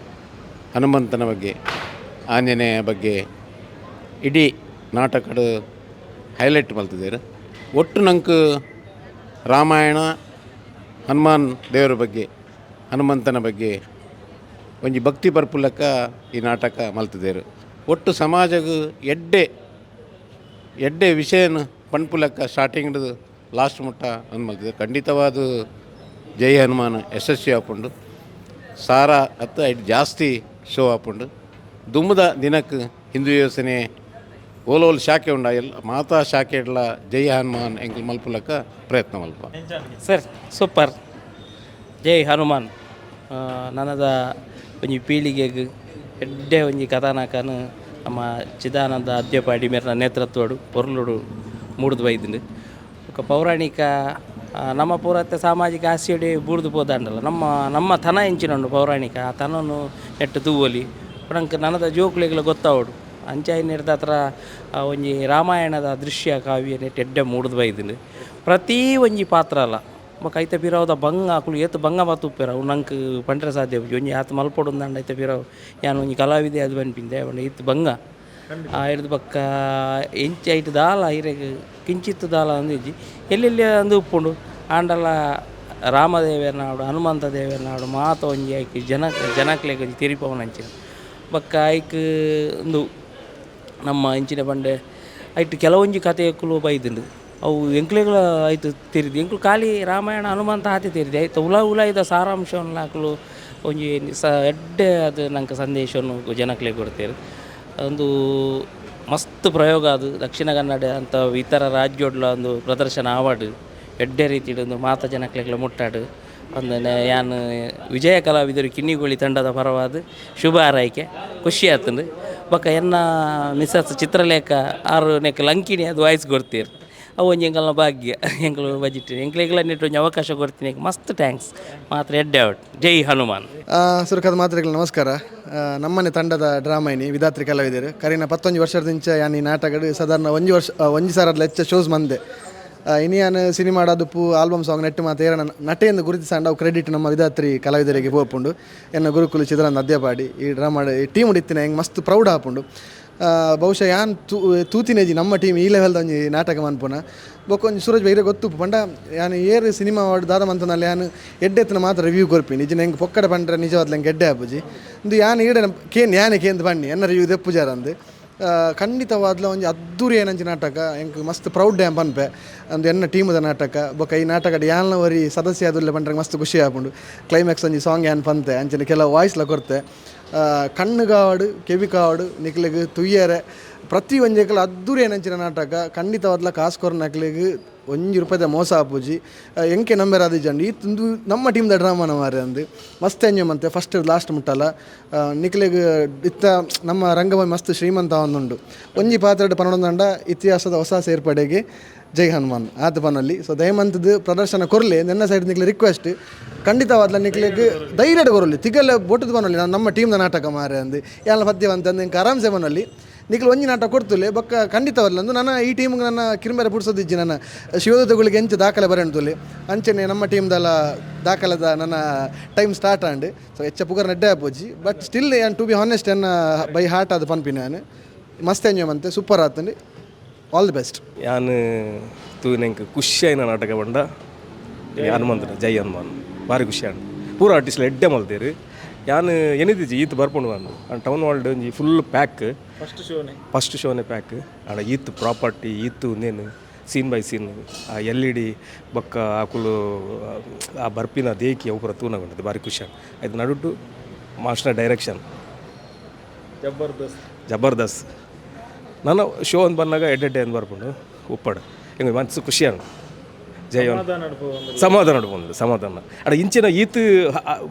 ಹನುಮಂತನ ಬಗ್ಗೆ ಆಂಜನೇಯ ಬಗ್ಗೆ ಇಡೀ ನಾಟಕಡು ಹೈಲೈಟ್ ಮಲ್ತಿದ್ದೇರು. ಒಟ್ಟು ನಂಗೆ ರಾಮಾಯಣ ಹನುಮಾನ್ ದೇವರ ಬಗ್ಗೆ ಹನುಮಂತನ ಬಗ್ಗೆ ಒಂಜಿ ಭಕ್ತಿ ಬರ್ಪುಲಕ್ಕ ಈ ನಾಟಕ ಮಲ್ತಿದ್ದೇರು. ಒಟ್ಟು ಸಮಾಜಗ್ ಎಡ್ಡೆ ಎಡ್ಡೆ ವಿಷಯನ ಪನ್ಪುಲಕ್ಕ ಸ್ಟಾರ್ಟಿಂಗ್ ಲಾಸ್ಟ್ ಮುಟ್ಟ ಅಂದ್ ಮಲ್ತಿದೆ. ಖಂಡಿತವಾದ ಜೈ ಹನುಮಾನ್ ಯಶಸ್ವಿ ಆಪುಂಡು ಸಾರ ಅತ್ತ ಐಟ್ ಜಾಸ್ತಿ ಶೋ ಆಪುಂಡು. ದುಮ್ಮದ ದಿನಕ್ಕೆ ಹಿಂದೂ ಯೋಜನೆ ಓಲೋಲ್ ಶಾಖೆ ಉಂಡ ಎಲ್ಲ ಮಾತಾ ಶಾಖೆ ಇಡ್ಲ ಜೈ ಹನುಮಾನ್ ಎಂಕಲ್ ಮಲ್ಪುಲಕ್ಕ ಪ್ರಯತ್ನ ಮಲ್ಪ. ಸರ್ ಸೂಪರ್ ಜೈ ಹನುಮಾನ್. ನನದ ಒಂಜಿ ಪೀಳಿಗೆಗ್ ಎಡ್ಡೆ ಒಂಜಿ ಕಥಾನಕನು ನಮ್ಮ ಚಿದಾನಂದ ಅದ್ಯಪಾಡಿ ಮೇರ್ನ ನೇತೃತ್ವಡು ಪೊರ್ಲುಡು ಮೂಡ್ದು ಬೈದಿಂಡು. ಬೊಕ್ಕ ಪೌರಾಣಿಕ ನಮ್ಮ ಪೂರತ್ತೆ ಸಾಮಾಜಿಕ ಆಸೆಡೆ ಬೂರ್ದು ಪೋದಾಂಡಲ ನಮ್ಮ ನಮ್ಮ ತನ ಎಂಚಿನ ಉಂಡು ಪೌರಾಣಿಕ ಆ ತನನು ನೆಟ್ಟು ತೂವೊಲಿ ನಂಕ್ ನನದ ಜೋಕುಲೆಗ್ಲ ಗೊತ್ತಾವಡು ಅಂಚಾಯಿನೆರ್ದ್ ಹತ್ರ ಒಂಜಿ ರಾಮಾಯಣದ ದೃಶ್ಯ ಕಾವ್ಯ ನೆಟ್ ಎಡ್ಡೆ ಮೂಡ್ದು ಬೈದಿಂಡು. ಪ್ರತಿ ಒಂಜಿ ಪಾತ್ರ ಅಲ್ಲ ಬೊಕ ಐತ ಪಿರವುದ ಬಂಗ ಅಕುಲು ಏತ್ ಬಂಗ ಬತ್ತುಪ್ಪೆರ್ ಅವು ನಂಕ್ ಪಂಡ್ರೆ ಸಾಧ್ಯ ಇಜ್ಜಿ. ಒಂಜಿ ಆತ್ ಮಲ್ಪೊಡು ಐತ ಪಿರವು ಯಾನ್ ಒಂಜಿ ಕಲಾವಿದೆ ಅದು ಪನ್ಪಿಂದೆ ಪಂಡ ಇತ್ ಬಂಗ ಐರ್ದ್ ಬೊಕ್ಕ ಎಂಚ ಐಟ್ ದಾಲ ಇರೆಗ್ ಕಿಂಚಿತ್ ದಾಲ ಅಂದ್ ಇಜ್ಜಿ ಎಲ್ಲೆಲ್ಲಿ ಅಂದು ಉಪ್ಪುಂಡು ಆಂಡಲ ರಾಮದೇವೆರ್ನಾಡು ಹನುಮಂತ ದೇವೆರ್ನಾಡು ಮಾತ ಒಂಜಿ ಐಕ್ ಜನ ಜನಕ್ಲೆಗ್ ಒಂಜಿ ತೆರಿಪಾವುನಂಚಿನ ಬೊಕ್ಕ ಐಕ್ ಉಂದು ನಮ್ಮ ಇಂಚಿನ ಪಂಡೆ ಐಟ್ ಕೆಲವೊಂಜಿ ಕತೆಕುಲು ಬೈದುಂಡು ಅವು ಎಂಕ್ಲೆಗ್ಲ ಐತ ತೆರಿದು ಎಂಕ್ಲು ಖಾಲಿ ರಾಮಾಯಣ ಹನುಮಂತ ಆತೆ ತೆರಿದು ಐತ ಉಲ ಉಲಾಯಿದ ಸಾರಾಂಶವನ್ನು ಅಕುಲು ಒಂಜಿ ಸ ಎಡ್ಡೆ ಅದು ನಂಗೆ ಸಂದೇಶವನ್ನು ಜನಕ್ಲೆಗ್ ಕೊಡ್ತೇರು. ಒಂದು ಮಸ್ತ್ ಪ್ರಯೋಗ ಅದು ದಕ್ಷಿಣ ಕನ್ನಡ ಅಂತ ಇತರ ರಾಜ್ಯೋಡ್ಲ ಒಂದು ಪ್ರದರ್ಶನ ಆವಡ್ ಎಡ್ಡೆ ರೀತಿಡ್ ಮಾತ ಜನಕ್ಲೆಗ್ಲ ಮುಟ್ಟಾಡು ಒಂದನೆ ಯಾನ್ ವಿಜಯ ಕಲಾವಿದರು ಕಿನ್ನಿಗೋಳಿ ತಂಡದ ಪರವಾದ ಶುಭ ಹಾರೈಕೆ ಖುಷಿ ಆತಂದು. ಬೊಕ್ಕ ಎನ್ನ ಮಿಸಸ್ ಚಿತ್ರಲೇಖ ಆರು ನೆಕ್ ಲಂಕಿಣಿ ಅದು ವಾಯ್ಸ್ ಕೊಡ್ತೀರು. ಅವು ಒಂಜಿ ಎಂಕಲ್ನ ಭಾಗ್ಯ, ಎಂಕಲು ಬಜೆಟ್ ಎಂಕ್ಲೆಗ್ಲ ನೆಟ್ ಒಂಜಿ ಅವಕಾಶ ಕೊಡ್ತೀನಿ, ಮಸ್ತ್ thanks ಮಾತ್ರ ಎಡ್ಡೆ ಅವಟ್. ಜೈ ಹನುಮಾನ್. ಸುರಕದ ಮಾತ್ರೆಗಳು ನಮಸ್ಕಾರ. ನಮ್ಮನೆ ತಂಡದ ಡ್ರಾಮೈನಿ ವಿಧಾತ್ರಿ ಕಲಾವಿದರು ಕರಿನ 11 ವರ್ಷದಿಂಚ ಯಾನ್ ಈ ನಾಟಕಡು ಸಾಧಾರಣ ಒಂಜಿ ವರ್ಷ ಒಂಜಿ ಸಾರದ ಹೆಚ್ಚ ಶೋಸ್ ಮಂದೆ. ಇನಿಯಾನ್ ಸಿನಿಮಾ ಆದುಪ್ಪು album song net ಮಾತ ಏರನ ನಟೆಯಿಂದ ಗುರುತಿಸಾಂಡ ಅವು ಕ್ರೆಡಿಟ್ ನಮ್ಮ ವಿಧಾತ್ರಿ ಕಲಾವಿದರಿಗೆ ಪೋಪುಂಡು. ಎನ್ನ ಗುರುಕುಲು ಚಿದಾನಂದ ಅದ್ಯಪಾಡಿ ಈ ಡ್ರಾಮಾ ಈ ಟೀಮ್ ಇತ್ತಿನ ಹೆಂಗೆ ಮಸ್ತ್ ಪ್ರೌಡ್ ಆಪುಂಡು. ಬಹುಶಃ ಯಾನ್ ತೂತಿನೇಜಿ ನಮ್ಮ ಟೀಮ್ ಈ ಲೆವೆಲ್ದ ಒಂಜಿ ನಾಟಕ ಮನ್ಪುನ ಬೊಕ್ಕ ಒಂಜಿ ಸೂರಜ್ ಬೈರೆ ಗೊತ್ತುಪ್ಪು ಪಂಡ ಯಾನ್ ಏರ್ ಸಿನಿಮಾ ದಾದ ಮಂತನಲ್ಲಿ ಯಾನ್ ಎಡ್ಡೆತ್ತಿನ ಮಾತ್ರ ರಿವ್ಯೂ ಕೊರ್ಪಿ ನಿಜ ಹೆಂಗೆ ಪೊಕ್ಕಡೆ ಪಂಡ್ರೆ ನಿಜವಾದ್ಲ ಹೆಂಗೆ ಎಡ್ಡೆ ಆಪುಜಿ. ಇಂದು ಯಾನ್ ಈಡೆ ಕೇನ್ ಯಾನೆ ಕೇಂದ್ ಬನ್ನಿ ಎನ್ನ ರಿವ್ಯೂ ದೆಪ್ಪುಜಾರ ಅಂದು. ಖಂಡಿತವಾದ್ಲ ಒಂಜಿ ಅದ್ದೂರಿ ಏನಂಚಿ ನಾಟಕ ಎಂಕ್ ಮಸ್ತ್ ಪ್ರೌಡ್ ಡ್ಯಾಮ್ ಪನ್ಪೆ ಅಂದು ಎನ್ನ ಟೀಮದ ನಾಟಕ. ಬೊಕ್ಕ ಈ ನಾಟಕಡ್ ಯಾನ್ಲ ಒರಿ ಸದಸ್ಯ ಆದುಲ್ಲೆ ಪಂಡ್ರೆ ಮಸ್ತ್ ಖುಷಿ ಆಪುಂಡು. ಕ್ಲೈಮ್ಯಾಕ್ಸ್ ಒಂಜಿ ಸಾಂಗ್ ಯಾನ್ ಪಂತೆ ಅಂಚನೆ ಕೆಲವು ವಾಯ್ಸ್ಲ ಕೊರ್ತೆ. ಕಣ್ಣುಗಾವಡು ಕೆವಿ ಕಾವಡು ನಿಕ್ಲೆಗ್ ತುಯ್ಯರೆ ಪ್ರತಿ ಒಂಜೆಕಲ ಅದ್ದೂರಿ ಏನಂಚಿನ ನಾಟಕ. ಖಂಡಿತವಾದ್ಲ ಕಾಸು ಕೊರ್ನಕ್ಲೆಗ್ ಒಂಜಿ ರೂಪಾಯಿದ ಮೋಸ ಆಪುಜಿ. ಎಂಕೆ ನಂಬರ್ ಆದಿಜಂಡು ಈ ತುಂದು ನಮ್ಮ ಟೀಮ್ದ ಡ್ರಾಮಾನ ಮಾರೆ ಅಂದು ಮಸ್ತ್ ಎಂಜಾಯ್ ಮಂತೆ ಫಸ್ಟ್ ಲಾಸ್ಟ್ ಮುಟ್ಟಲ್ಲ. ನಿಕ್ಲೆಗ್ ಇತ್ತ ನಮ್ಮ ರಂಗಭೂಮಿ ಮಸ್ತ್ ಶ್ರೀಮಂತ ಒಂದುಂಡು. ಒಂಜಿ ಪಾತ್ರೆಡ್ ಪನ್ನೊಂದಂಡ ಇತಿಹಾಸದ ಹೊಸ ಸೇರ್ಪಡೆಗೆ ಜೈ ಹನುಮಾನ್ ಆತ ಪನಲ್ಲಿ. ಸೊ ದಯಮಂತದ ಪ್ರದರ್ಶನ ಕೊರ್ಲೆ ನನ್ನ ಸೈಡ್ ನಿಕ್ಲೆ ರಿಕ್ವೆಸ್ಟ್. ಖಂಡಿತವಾದ್ಲ ನಿಕ್ಲೆಗ್ ಧೈರ್ಯಡ್ ಕೊರಲಿ ತಿಗಲ್ಲ ಬೊಟ್ಟದ ಪನೊಲಿ ನಮ್ಮ ಟೀಮ್ದ ನಾಟಕ ಮಾರೆ ಅಂದು ಯಾಲ ಪದ್ಯವಂತ ಅಂದು ಎಂಕ್ ಆರಾಮ್ಸೆ ಪನೊಲಿ. ನಿಕ್ಲು ಒಂಜಿ ನಾಟಕ ಕೊಡ್ತುಲೆ ಬೊಕ್ಕ ಖಂಡಿತವಲ್ಲ ಅಂದು ನನ್ನ ಈ ಟೀಮ್ಗೆ ನನ್ನ ಕಿರುಮೆರೆ ಪುಡ್ಸೋದಿಜ್ಜಿ ನನ್ನ ಶಿವದೂತಗಳಿಗೆ ಎಂಚ ದಾಖಲೆ ಬರೆಂತುಲೆ ಅಂಚನೆ ನಮ್ಮ ಟೀಮ್ದಲ್ಲ ದಾಖಲೆದ ನನ್ನ time start and. So ಹೆಚ್ಚ ಪುಗರ್ ನೆಡ್ಡೆ ಆಪೋಜಿ ಬಟ್ ಸ್ಟಿಲ್ ಯಾನ್ to be honest ಎನ್ನ ಬೈ ಹಾರ್ಟ್ ಅದು ಪನ್ಪಿನ ಯಾನ್ ಮಸ್ತ್ ಎಂಜಾಯ್ ಮಂತೆ ಸೂಪರ್ ಆತಂಡು. All the best. ಯಾನ್ ತೂನೆಂಕ್ ಖುಷಿಯಾಯಿನ ನಾಟಕ ಪಂಡ ಹನುಮಂತನ ಜೈ ಹನುಮಾನ್ ಭಾರಿ ಖುಷಿ ಆಂಡ್. ಪೂರ ಆರ್ಟಿಸ್ಟ್ ಎಡ್ಡೆ ಮಲ್ತೇರು. ಯಾನ್ ಎನಿದಿಜಿ ಈತ್ ಬರ್ಪುಂಡು ಅಂದ್ ಟೌನ್ ಹಾಲ್ಡ್ ಒಂಜಿ full pack first ಶೋನೆ pack ಆಂಡ ಈತ್ ಪ್ರಾಪರ್ಟಿ ಈತ್ ಉಂದೇನು scene by scene ಆ L E D ಬೊಕ್ಕ ಅಕುಲು ಆ ಬರ್ಪಿನ ದೇಕಿ ಅವು ಪೂರ ತೂನಗ ಭಾರಿ ಖುಷಿ ಆಂಡ್. ಐತ ನಡುಟು ಮಾಸ್ಟರ್ ಡೈರೆಕ್ಷನ್ ಜಬರ್ದಸ್ತ್ ಜಬರ್ದಸ್ತ್. ನನ್ನ ಶೋ ಒಂದು ಬಂದಾಗ ಎಡ್ಡೆಡ್ಡೆ ಅಂದ್ ಬರ್ಪುಂಡು ಉಪ್ಪಡು ಎಂಕ್ ಮನ್ಸು ಖುಷಿ ಆಂಡ್. ಜೈ ಸಮಾಧಾನ ಉಂಡು ಸಮಾಧಾನ ಆಂಡ ಇಂಚಿನ ಈತ್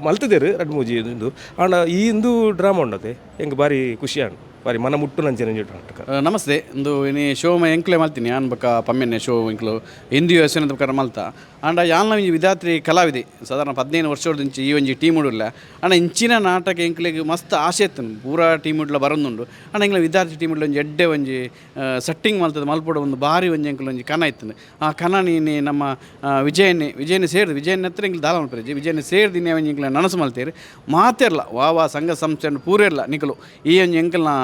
ಮಲ್ತದೇರು ರಡ್ಡ್ ಮೂಜಿ ಇಂದು ಆಂಡ ಈ ಇಂದು ಡ್ರಾಮಾ ಉಂಡತೆ ಎಂಕ್ ಭಾರಿ ಖುಷಿ ಆಂಡ್. ಬಾರಿ ಮನ ಮುಟ್ಟು ನಂಚಿನ ನಾಟಕ. ನಮಸ್ತೆ. ಇಂದು ಇನಿ ಶೋ ಎಂಕ್ಲೆ ಮಲ್ತೀನಿ ಯಾನ್ ಬೊಕ್ಕ ಪಮ್ಮೆನೆ ಶೋ ಎಂಕ್ಲು ಹಿಂದಿ ಯೋಸನೆ ಬೊಕ್ಕ ಮಲ್ತ. ಆಂಡ ಯಾನ್ಲ ಒಂಜಿ ವಿಧಾತ್ರಿ ಕಲಾವಿದೆ ಸಾಧಾರಣ 15 ವರ್ಷದಿಂಚಿ ಈ ಒಂಜಿ ಟೀಮ್ ಉಡುಲ್ಲ. ಆಂಡ ಇಂಚಿನ ನಾಟಕ ಎಂಕ್ಲೆಗ್ ಮಸ್ತ್ ಆಸೆ ಇತ್ತು ಪೂರಾ ಟೀಮ್ ಉಡ್ಲ ಬರೊಂದುಂಡು. ಆಂಡ ಎಂಕ್ಲೆ ವಿದ್ಯಾರ್ಥಿ ಟೀಮ್ ಉಡ್ಲ ಒಂಜಿ ಎಡ್ಡೆ ಒಂಜಿ ಸೆಟ್ಟಿಂಗ್ ಮಲ್ತದ ಮಲ್ಪೊಡು ಒಂದು ಬಾರಿ ಒಂಜಿ ಎಂಕ್ಲ ಒಂಜಿ ಕನ ಇತ್ತು. ಆ ಕನ ನೀನೆ ನಮ್ಮ ವಿಜಯನೆ ವಿಜಯನೆ ಸೇರ್ದು ವಿಜಯನ ಹತ್ರ ಎಂಕ್ಲು ದಾಲ ಮಲ್ಪೆರ್ ವಿಜಯನೆ ಸೇರ್ದು ಇನ್ನೇ ಒಂಜಿ ಎಂಕ್ಲ ನನಸು ಮಲ್ತೇರು ಮಾತೆರ್ಲ ವಾ ವಾ ಸಂಘ ಸಂಸ್ಥೆ ಪೂರೆರ್ಲ ನಿಕಲು ಈ ಒಂಜಿ ಎಂಕಲ್ನ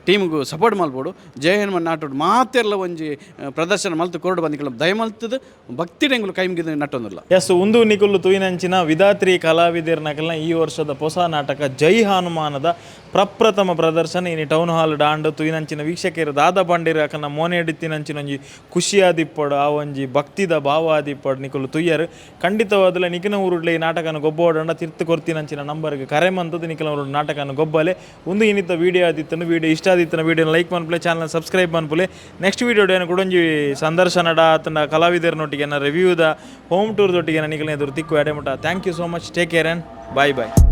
ಟೀಮ್ಗೂ ಸಪೋರ್ಟ್ ಮಲ್ಪೊಡು. ಜಯ ಹನುಮಾನ್ ನಾಟೋಡು ಮಾತೆರ್ಲ ಒಂಜಿ ಪ್ರದರ್ಶನ ಮಲ್ತು ಕೊರಡು ಬಂದಿಕಲ ದಯ ಮಲ್ತದ ಭಕ್ತಿ ಎಂಕುಲು ಕೈ ಮುಗಿದು ನಟ್ಟೊಂದುಲ್ಲ. ಎಸ್ ಉಂದು ನಿಕುಲು ತೂಯಿನಂಚಿನ ವಿಧಾತ್ರಿ ಕಲಾವಿದರ್ನಕಲ್ನ ಈ ವರ್ಷದ ಹೊಸ ನಾಟಕ ಜೈ ಹನುಮಾನದ ಪ್ರಪ್ರಥಮ ಪ್ರದರ್ಶನ ಇನಿ ಟೌನ್ ಹಾಲ್ ಡಾಂಡ್ ತೂಯಿನಂಚಿನ ವೀಕ್ಷಕರು ದಾದ ಬಂಡಿರ ಅಕಲ್ನ ಮೋನೆ ಹಿಡಿತಿನಂಚಿನ ಒಂಜಿ ಖುಷಿಯಾದಿಪ್ಪಡು ಆ ಒಂಜಿ ಭಕ್ತಿದ ಭಾವ ಆದಿಪ್ಪಡು ನಿಕುಲು ತುಯ್ಯರು. ಖಂಡಿತವಾದಲ ನಿಕಿನ ಊರುಡ್ಲೆ ಈ ನಾಟಕನ ಗೊಬ್ಬೋಡಂಡ ತಿರ್ತು ಕೊರ್ತಿನಂಚಿನ ನಂಬರ್ಗೆ ಕರೆ ಮಂತದ್ದು ನಿಖಿನ ಊರು ನಾಟಕನ ಗೊಬ್ಬಲೆ. ಒಂದು ಇನ್ನಿತ್ತ ವಿಡಿಯೋ ಆದಿತ್ತನು ವಿಡಿಯೋ ಇಷ್ಟ ಆದಿತ್ತನ ವಿಡಿಯೋ ಲೈಕ್ ಮನ್ಪುಲೆ ಚಾನಲ್ ಸಬ್ಸ್ಕ್ರೈಬ್ ಮನ್ಪುಲೆ. ನೆಕ್ಸ್ಟ್ ವಿಡಿಯೋ ಏನು ಕುಡೊಂಜಿ ಸಂದರ್ಶನಡ ಆತನ ಕಲಾವಿದರನೊಟ್ಟಿಗೆ ರಿವ್ಯೂದ ಹೋಮ್ ಟೂರ್ ದೊಟ್ಟಿಗೆ ನಿಖಿಲ ಎದುರು ತಿಕ್ಕು ಎಡೆಮುಟ. Thank you so much, take care and bye bye.